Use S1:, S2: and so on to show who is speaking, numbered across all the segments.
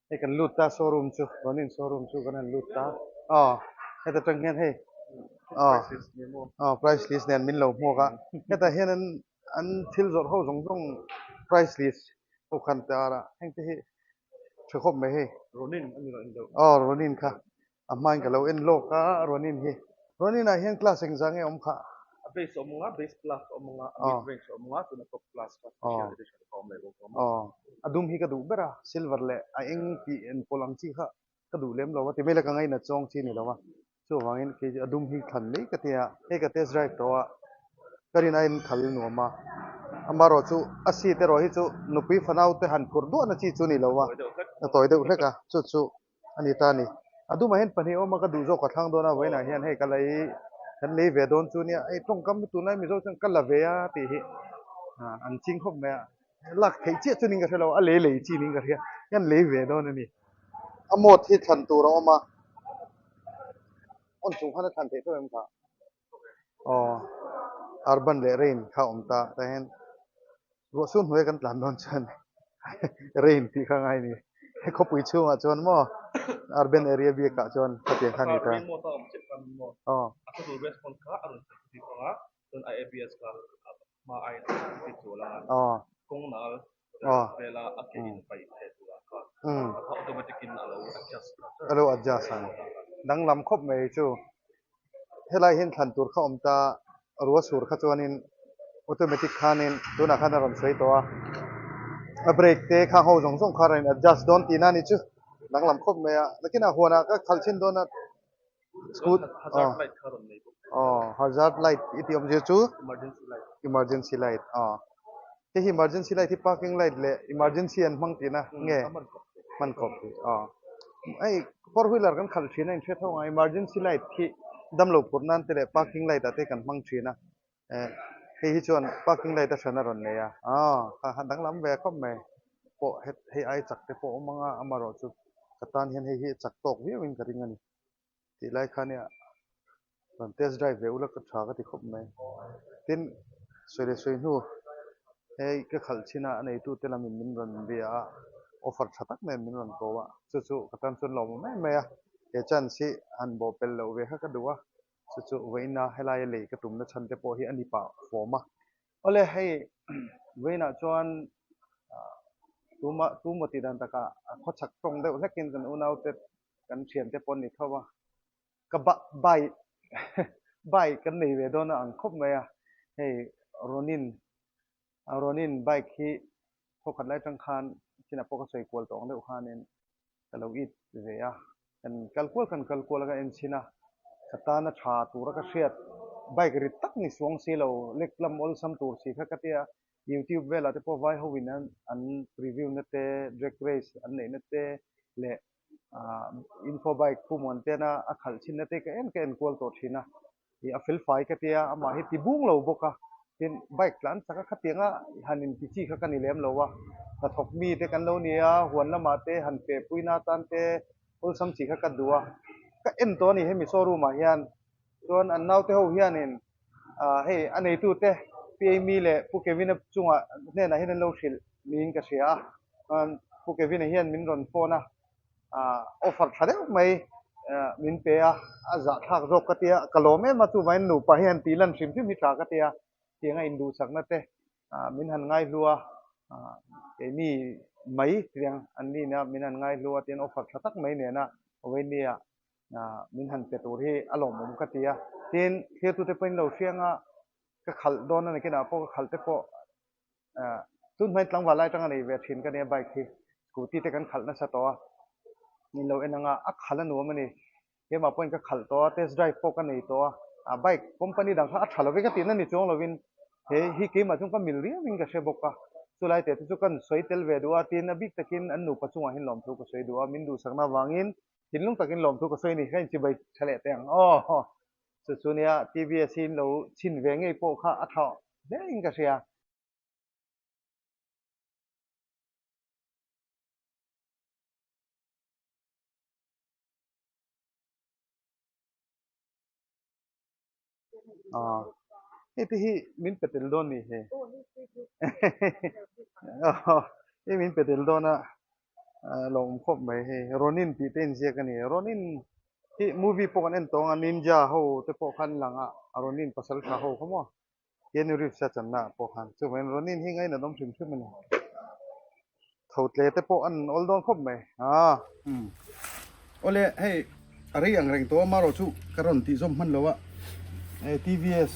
S1: Hei kan lut ta showroom chu Ronin showroom chu kan han lut ta aw heta tang hian hei aw aw price list nen min lo hmuak a hetah hian an an thil zawrh ho zawng zawng price list ho khan tar a heng te hi tha khawp mai hei
S2: Ronin a ni lo en deuh
S1: aw Ronin kha a hmain ka lo en lawk a Ronin hi Ronin ah hian class engzah nge awm khah
S2: a base a awm ang a base class a awm ang a a mid range a awm ang a tuna top class kha special edition kha a awm leh bawk
S1: a aw a dum hi ka duh ber a silver leh a eng tih en pawlh ang chi kha ka duh lem lo a ti mai la ka ngainat zawng chi a ni lo a chuvangin kei chu a dum hi thlan mai ka tia hei ka test drive tawh a ka rin aiin khal nuam a amaherawh chu a seat erawh hi chu nupui fanau te han phurh duahna chi chu a ni lo a a tawi deuh hlek a chu chu a ni ta a ni. A dumah hian pahnih awm a ka duh zawk ka thlang dawn a vawiinah hian hei ka lei kan lei ve dawn chu nia hei tawngkam hi tunlai Mizo chuan ka la ve a tih hi an ching khawp mai a lak theih chiah chu niin ka hre lo a lei lei chi niin ka hria hian lei ve dawn a ni. A mode hi thlan tur a awm a on chung khan a thlan theih tawh em kha aw urban leh rain kha a awm ta tah hian Ruah su hnuai kan tlan dawn chuan rain tih kha ngai ni. He khawpui chhungah chuan maw urban area biakah chuan khatiang kha a ni ta. Aw. Aw. Aw. Umm. A lo adjust ang. Danglam khawp mai chu. Helai hian thlan tur kha awm ta rua sur kha chuanin automatic khanin tunah khan a rawn sawi tawh a, a brake te khang ho zawng zawng kha a rawn in adjust dawn tihna a ni chu danglam khawp mai a, nakinah huanah ka khalh chhin dawn a scoot aw aw hazard light i tih awmzia chu emergency light aw hei hi emergency light hi parking light leh emergency an hmang tihna nge hman khawp tih aw hei four wheeler kan khalh thin a inhriat ho ang a emergency light hi damlo phurh nan te leh parking light ah te kan hmang thin a eh hei hi chuan parking light a hran a rawn nei a aw kha kha danglam ve khawp mai pawh hei ai chak te pawh a awm ang a amaherawhchu ka tan hian hei hi a chak tawk viau in ka ring a ni. Tih lai kha nia rawn test drive ve ula ka tha ka ti khawp mai. Tin, sawi leh sawi hnu hei ka khalh chin a, a neitu te lamin min rawn bia a, offer tha tak nen min rawn ko a, chu chu ka tan chuan lawm awm em mai a, he chance hi han bawh pel loh ve kha ka duh a, chu chu vawiina helaia lei ka tumna chhan te pawh hi a ni pah fawm a. Awle hei vawiinah chuan tuma tumaw tih dan takah a khawchhak tawng deuh hlekin kan unaute kan thiante pawh an ni tho a, ka ba bike bike kan nei ve dawn a ang khawp mai a, hei Ronin Ronin bike hi thawkhat lai atang khan chinah pawh ka sawi kual tawh ang deuh khanin ka lo it ve a, kan kal kual kan kal kual a ka en chhin a, ka tana tha tura ka hriat bike rit tak ni suang si lo lek lam awlsam tur si kha ka tia YouTube velah te pawh vai ho in an review na te drag race an neih na te leh ah info bike pu muan tena a khalh chhin na te ka en ka en kual tawh thin a ih a fel fai ka tia amah hi ti bung lo bawk a tin bike tlan chak a khatiang a han in ti chi kha ka ni lem lo a hnathawk mi te kan lo ni a huan lamah te han feh pui na atan te awlsam chi kha ka duh a ka en tawh a ni hemi showroom ah hian chuan an naute ho hianin ah hei a neitu te Pi Amy leh Pu Kevin-a chungah hnenah hian an lo hrilh niin ka hria a chuan Pu Kevin-a hian min rawn phone a ah offer tha deuh mai ah min pe a a zahthlak zawk ka tia ka lawm em a chuvangin nupa hi han tih lan hrim hrim hi tha ka tia tiang a induhsakna te ah min han ngaihlu a ah keini mai tiang an nihna min han ngaihlu a tian offer tha tak mai nena Awenia min han pe tur hi a lawmawm ka ti a, tin thirtute pawhin lo hriang a, ka khalh dawn a ni kinah pawh ka khalh te pawh tun hmain tlangval lai atanga nei ve thin ka nia bike hi scooty te kan khalh nasa tawh a, min lo en ang a, a khalh a nuam a ni, keimah pawhin ka khalh tawh a, test drive pawh ka nei tawh a, bike company dang kha a tha lovin ka tihna ni chuang lovin he hi keimah chuan ka mil riauin ka hre bawk a, chulai teh te chu kan sawi tel ve duh a, tin a bik takin an nupa chungah hian lawmthu ka sawi duh a, min duhsakna avangin Thinlung takin lawmthu ka sawi a ni, ka inchibai tha leh teh ang aw. Chu chu nia TVS hi in lo chhin ve ngei pawh kha a tha hle in ka hria. Aw hei te hi min pe tel dawn ni he. Aw hei min pe tel dawn a. Lawm khawp mai hei Ronin tih te inziak a ni. Ronin hi movie pawh kan en tawng a ninja ho te pawh khan lang a Ronin pasal tha ho kha maw Keanu Reeves a channa ah pawh khan chuvangin Ronin hi ngainat awm hrim hrim a ni. Tho tle te pawh an awl dawn khawp mai aa.
S3: Umm awle hei a rei ang reng tawh a marawh chu ka rawn tih zawm hman lo a hei TVS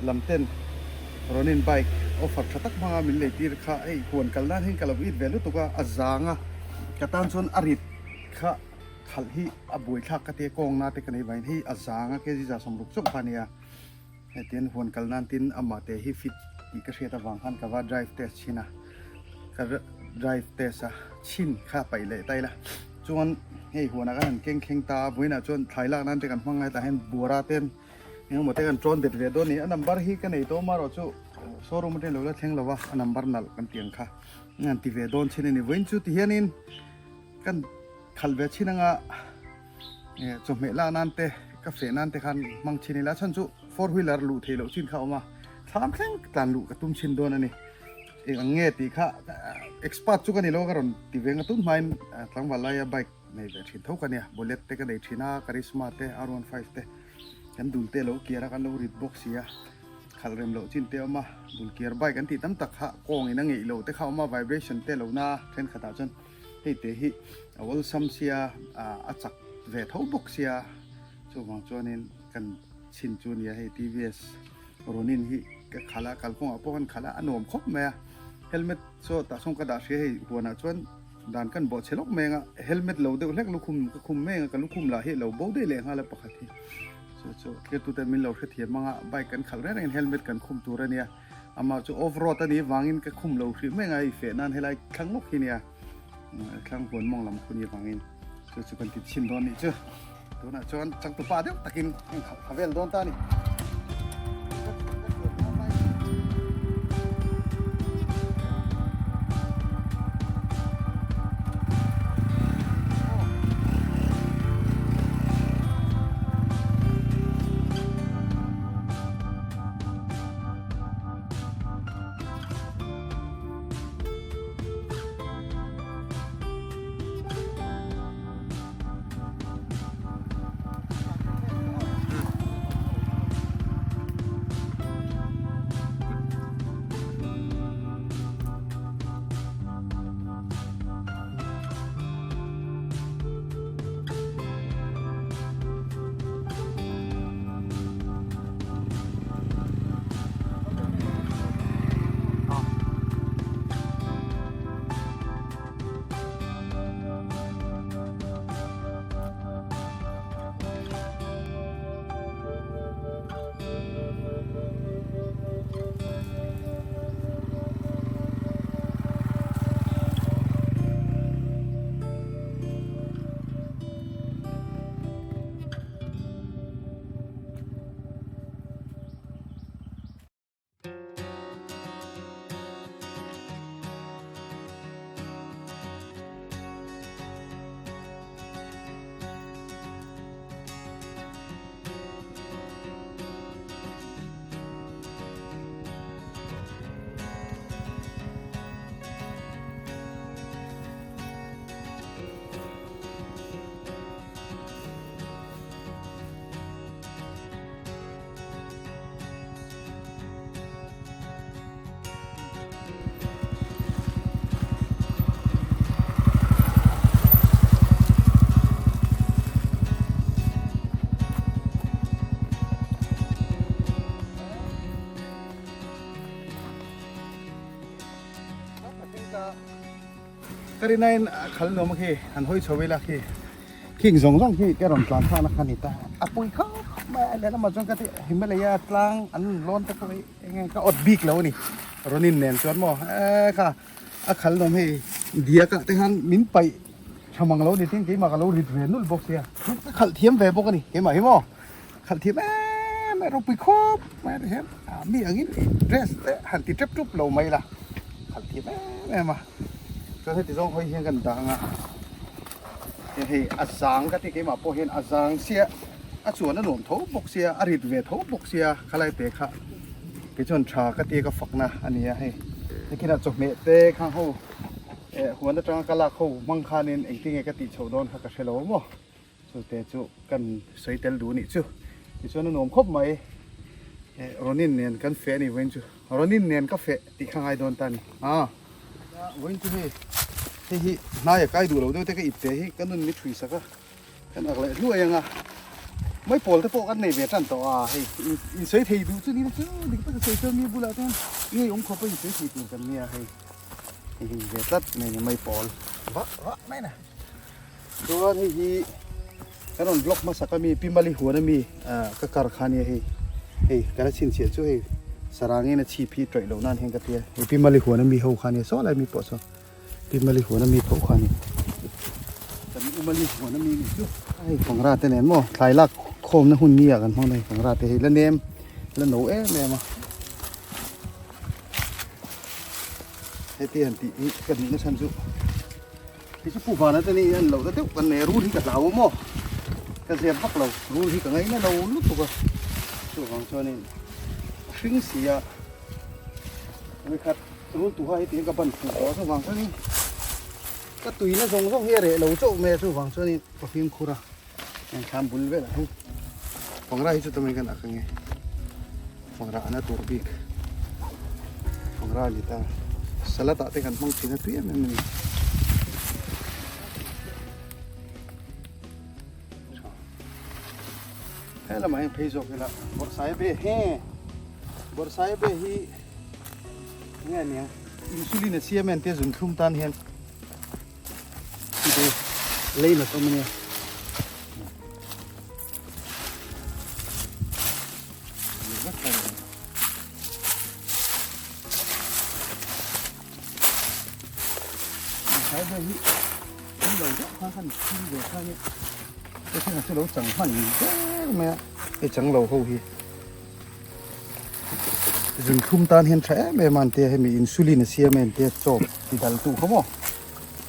S3: lam ten Ronin bike offer tha tak hmanga min lei tir kha hei huan kal nan hian ka lo it ve lutuk a a zang a ka tan chuan a rit kha khalh hi a buaithlak ka tia kawng na te ka nei vangin hei a zang a kg 60 chauh kha a nia hetian huan kal nan tin amah te hi fit tih ka hriat avang khan ka va drive test chhin a ka drive test a chhin kha paih leh ta ila chuan hei huanah khan han keng thleng ta a vawiinah chuan thlai lak nan te kan hmang ngai tah hian buara ten engemaw te kan tawn bet ve dawn a ni a number hi ka nei tawh amaherawh chu showroom atangin lo la thleng lo va a number nalh kan tih ang kha an ti ve dawn chin a ni vawiin chu tihianin kan khalh ve chin anga. Chawhmeh lak nan te ka feh nan te khan hmang thin ila chhan chu four wheeler luh theih loh chin kha a awm a thlam thleng tlan luh ka tum thin dawn a ni eng ang nge tih kha expert chu ka ni lo ka rawn ti ve nga tun hmain tlangval laia bike nei ve thin tho ka nia bullet te ka nei thin a karizma te R15 te kan dul te lo kiar a kan lo rit bawk si a khalh rem loh chin te a awm a dul kiar bike an tih tam tak kha kawng in a ngeih loh te kha a awm a vibration te lo na thenkhatah chuan. Hei te hi a awlsam sia a chak ve tho bawk sia chuvang chuanin kan chhin chu nia hei TVS Ronin hi ka khalh a kalkawngah pawh kan khalh a a nuam khawp mai a helmet saw tah sawn ka dah hria hei huanah chuan dan kan bawh chhe lawk mai anga helmet lo deuh hlek lukhum ka khum mai anga ka lukhum lah hi a lo bo daih leh nghal a pakhat hi chu chu thirtute min lo hrethiam anga bike kan khalh reng rengin helmet kan khum tur a nia. Amah chu off road a nih vangin ka khum lo hrih mai a, i feh nan helai thlang lawk hi nia thlang huan mawng lam khu nih vangin chu chu kan ti chhin dawn nih chu tunah chuan changtupa deuh takin heng khalh kha vel dawn ta a ni. Ka rinain a khal nuam a khi han hawi chho ila khi khing zawng zawng khi ka rawn tlan thlakna kha a ni ta a pui khawp mai a lehlamah chuan ka ti Himalaya tlang an lawn te pawh hi eng nge ka awt bik lo a ni Ronin nen chuan maw e kha a khal nuam hei diak ah te khan min paih tha mang lo ni tin keimah ka lo rit ve nulh bawk sia ka khalh thiam ve bawk a ni keimah hi maw khalh thiam em em ropui khawp mai a hian mi angin dress te han ti tep tup lo mai la khalh thiam em em a chuan heti zawng hawi hian kan dah ang a hei a zang ka ti keimah pawh hian a zang sia a chuan a nuam tho bawk sia a rit ve tho bawk sia khalai te kha kei chuan tha ka tia ka fakna a ni a hei tikhinah chawhmeh te khang ho. Huan atanga ka lak ho hmang khanin engtinge ka tih chhoh dawn kha ka hre lo maw? Chute chu kan sawi tel duh nih chu. Tichuan a nuam khawp mai. Ronin nen kan feh a ni vawiin chu. Ronin nen ka feh tih kha ngai dawn ta a ni. Aa. Vawiin chu hei hei hi hnaia kai duh lo deuh te ka ip te hi ka nun mi thui sak a. Kan ak leh hluai ang a. Mai pawl te pawh kan nei ve tan tawh a hei in sawi thei duh chu ni chu dik taka sawi chuan mi bulah te hian ngei awm khawp a in sawi thei tur kan nia hei. Hei hi ve tlat mai ni mai pawl vah vah mai na. Chuan hei hi kan rawn vlog hmasak ami Pi Mali huan ami ka kar kha nia hei hei ka la chhinchhiah chu hei sarangin a chhip hi tawih loh nan hian ka tia hei Pi Mali huan ami ho kha nia saw lai mi pawh saw Pi Mali huan ami tho kha ni kan U Mali huan ami nih chu hei pangra te nen maw thlai lak khawmna hun ni ah kan hmang a pangra te hi la nem la no em em a. Heti han tih hi ka duhna chhan chu hei chu puhvana te nih an loh ta deuh kan nei a rul hi ka hlau a maw ka zep vak lo rul hi ka ngaina lo lutuk a chuvang chuanin a hring si a vawikhat rul tuha heti hian ka ban fuh tawh a chuvang chuanin ka tuina zawng zawng hi a reh lo chauh mai a chuvang chuanin ka fimkhur a engthlam bul velah hian pangra hi chu tamai kan ak ange pangra ana tur bik pangra a ni ta salad ah te kan hmang thin a tui em em a ni he lamah hian phei zawk ila bawrhsaiabe he bawrhsaiabe hi enge a nia insulin a siam en te zunthlum tan hian Lei la awm a nia. Hei chang lo ho hi zunthum tan hian tha em em a an tia hemi insulin a siam a entir chaw ti dal tu kha maw.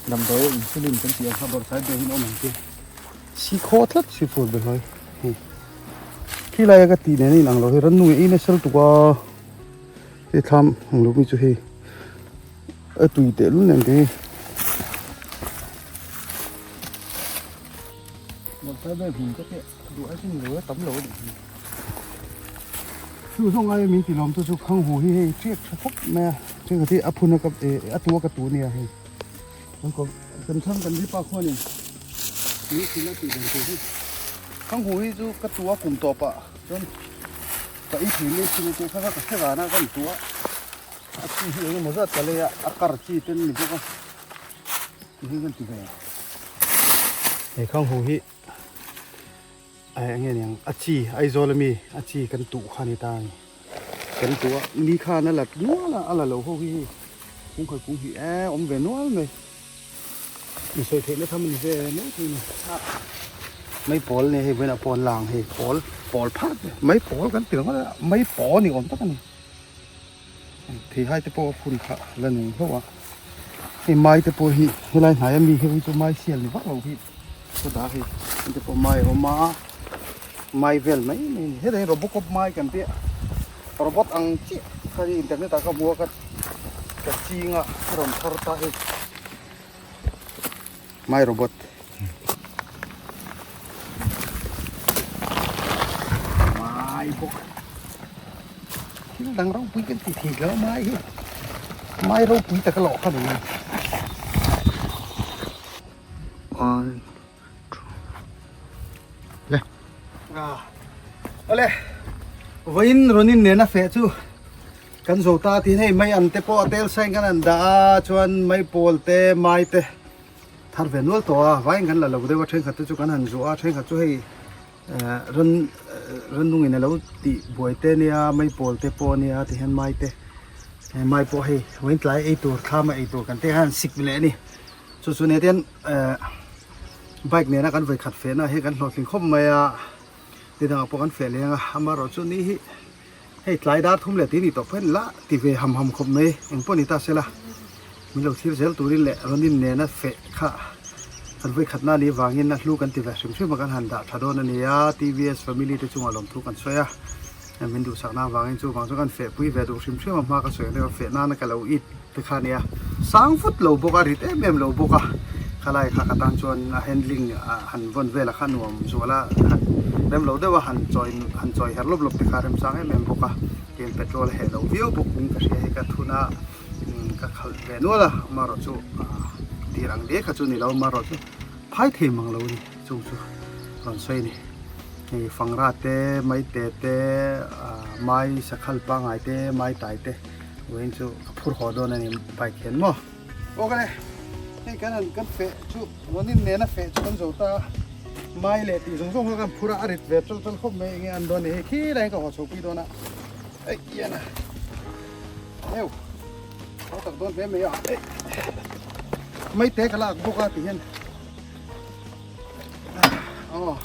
S3: Damdawi a insulin kan tih ang kha bawrhsai ber hian awm ang che. Si khaw tlat si fur be hlai hei khi laia ka tih nen a inang lo hei rannung ei nasa lutuk a hei thlam ang lo mi chu hei a tui teh lul nen te hi bawrhsai ber hmun ka teh duh ai chu ni lo a tam lo a nih hi chu zawng aia min ti lawm chu chu khang hu hi hei ṭiak ṭha khawp mai a ṭhenkhat hi a phun a ka eh a tua ka tu ania hei kan kawr kan thlang kan ripa khuanin ni thil a tih dan tur hi khang hu hi chu ka tua kum tawp ah chuan ka ei thei mai thin a tih kha kha ka hre ran a kan tua a chi hi eng emaw zat ka lei a a kar chi te an ni bawk a ti hi kan ti ve he khang hu hi. Eng nge niang a chi Aizawl ami a chi kan tuh kha ni ta a ni kan tuh a ni khan a la nual a a la lo ho hi hei kung khawi kung hi e awm ve nual mai insawi theihna tham a ni ve mai thei a ni mai pawl nia hei vawiinah pawh an la ang hei pawl pawl phak mai pawl kan ti ringawt a mai paw ni awm tak a ni theihai te pawh a phun kha la nung hlauh a hei mai te pawh hi helai hnaia mi hi chu mai sial ni vak lo hi. Ka dah hei heng te pawh mai a awm a mai vel mai mai a ni hetah hian robocop mai kan tih a robot ang chiah kha hi internet ah ka hmu a ka ka ching a ka rawn thar ta hei mai robot mai bawk thil dang ropui kan ti thei lo mai hi mai ropui taka lawh kha ni. One, two. Le. Ah. Ole. Vain ronin nena fe chu kan zo ta tin hei mai an te pawh a tel sain kan an dah a chuan mai pawl te mai te thar ve nual tawh a vain kan la lo deuh a thenkhat te chu kan han zuah a thenkhat chu hei ran rannung in a lo tih buai te nia mai pawl te pawh nia ti hian mai te mai pawh hei vain tlai ei tur thlam a ei tur kan te khan sik leh a ni. Chu chu nia tian bike nena kan vawikhat fehna hi kan hlawhtling khawp mai a, ni dangah pawh kan feh leng a, amaherawhchu ni hi hei tlai dar thum leh tih ni tawh pawhin la ti ve ham ham khawp mai, eng pawh ni ta sela min lo thlir zel turin leh Ronin nena feh kha kan vawikhatna ni vangin a hlu kan ti ve hrim hrim a kan han dah tha dawn a ni a, TVS family te chungah lawmthu kan sawi a. Min duhsakna avangin chuvang chu kan fehpui ve duh hrim hrim a, hma ka sawi ang deuh a feh nana ka lo it te kha nia. Sang vut lo bawk a, rit em em lo bawk a, khalai kha ka tan chuan a handling han vawn velah kha nuam zual a, han rem lo deuh a han chawi han chawi her lawp lawp te kha remchang em em bawk a, tin petrol a heh lo viau bawk in ka hria hei ka thun a ka khalh ve nual a, amaherawh chu tir ang diai kha chu ni lo amaherawh chu phai thei mang lo a ni chung chu rawn sawi a ni. Hei fangra te maite te mai sakhal pangai te mai tai te vawiin chu ka phur haw dawn a ni bike hian maw.
S1: Aw ka le hei kan han kan feh chu rawn in nena feh chu kan zo ta a mai leh tih zawng zawng kha kan phur a a rit ve ṭal ṭal khawp mai enge an dawn a ni hei khilai hian ka haw chho pui dawn a ei ian a heu haw tak dawn hle mai a ei maite ka lak bawk a ti hian. Aw.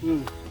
S1: Um.